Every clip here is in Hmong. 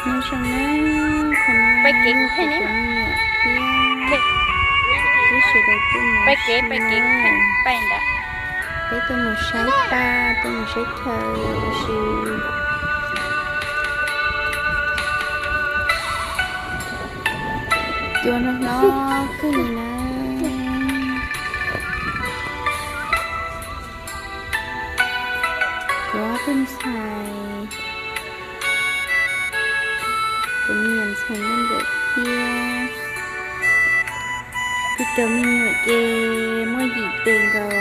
Nyob zoo na, qhov no yog kuv cov me nyuam thiab peb sawv daws tuaj mus ua si na. Peb tuaj mus saib paj, tuaj mus saib chaw ua si. Cua no hlob kawg li na. Kuv ob tug ntxhais, kuv me nyuam ntxhais Nkauj Nkawm thiab. Kuv cov me nyuam ces muaj yim tes nkaus,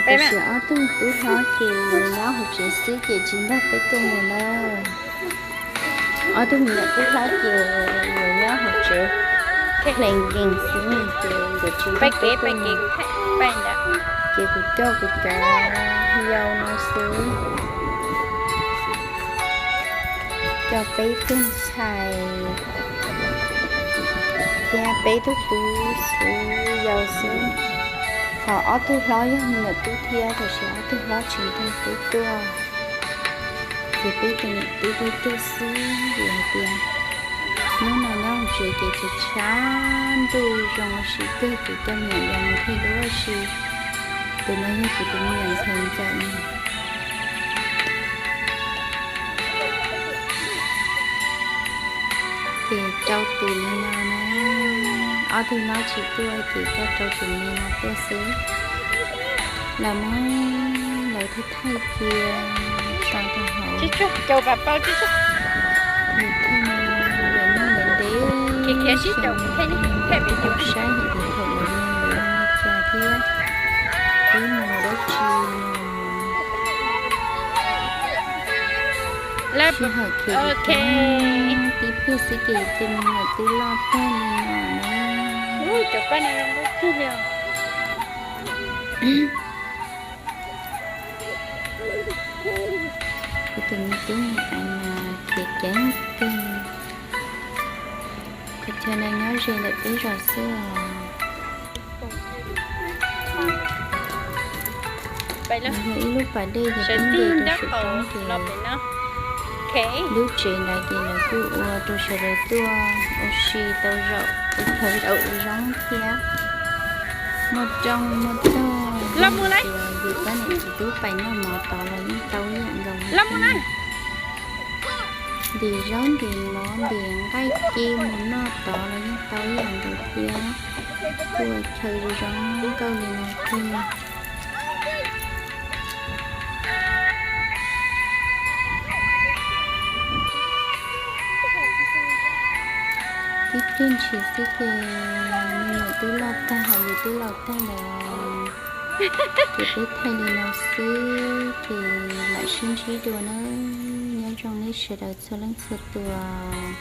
tiam sis ob tug tub hlob ces nyob hauv tsev xwb ces tsis nrog peb tuaj mus na. Ob tug me nyuam tub hlob ces yuav nyob hauv tsev playing game xwb ces nkawd tsis nrog peb tuaj mus. Ces kuv coj kuv cov yau no xwb, coj peb tug ntxhais thiab peb tug tub xwb, yau xwb. Ho ob tug hlob yog me nyuam tub thiab, tiam sis ob tug hlob tsis nrog peb tuaj. Ces peb tus niam tub peb tuaj xwb vim hais tias hnub no nyob hauv tsev ces tshav tshav ntuj zoo ua si kawg ces coj me nyuam yaus mus thiaj dua si. Tus no yog kuv tus me nyuam ntxhais Ntxawm no. Ces rau tus li no na, ob tug hlob tsis tuaj ces coj rau tus me no tuaj xwb. Los mas lawv thiaj thaij cia tso rau hauv YouTube no, lawv noj lawv ntev xyoo, kuv saib hais tias thaum lawv me lawv zoo li cas thiab, twb mus dab tsi no. Sij hawm khiav tib pliag xwb ces tus me nyuam twb loj tag li no na. Kuv tus me tub me nyuam mas khiav ceev kawg. Qhov chaw no nyob ze ntawm peb zos xwb os. Yog ib lub pas dej ces peb nce rau saum roob ces lub tsev ntawd ces lawv kuj ua rau sawv daws tuaj ua si tau zaum ua chaw zaum ua zoo thiab. Muaj rooj muaj tog, yus pab niam txiv tub pais noj mov tod los yeej tau ib yam nkaus li thiab. Ntim zaub ntim mov ntim nqaij ci mus noj tod los yeej tau ib yam nkaus thiab. Kuj ua chaw zoo zoo nkauj li no kawg. Tib pliag ntshis xwb ces me nyuam twb loj tag, hos yus twb laus tag lawm. Ces peb thaij li no xwb ces mam sib ntsib dua nawb. Nyob zoo nej sawv daws txhua leej txhua tus.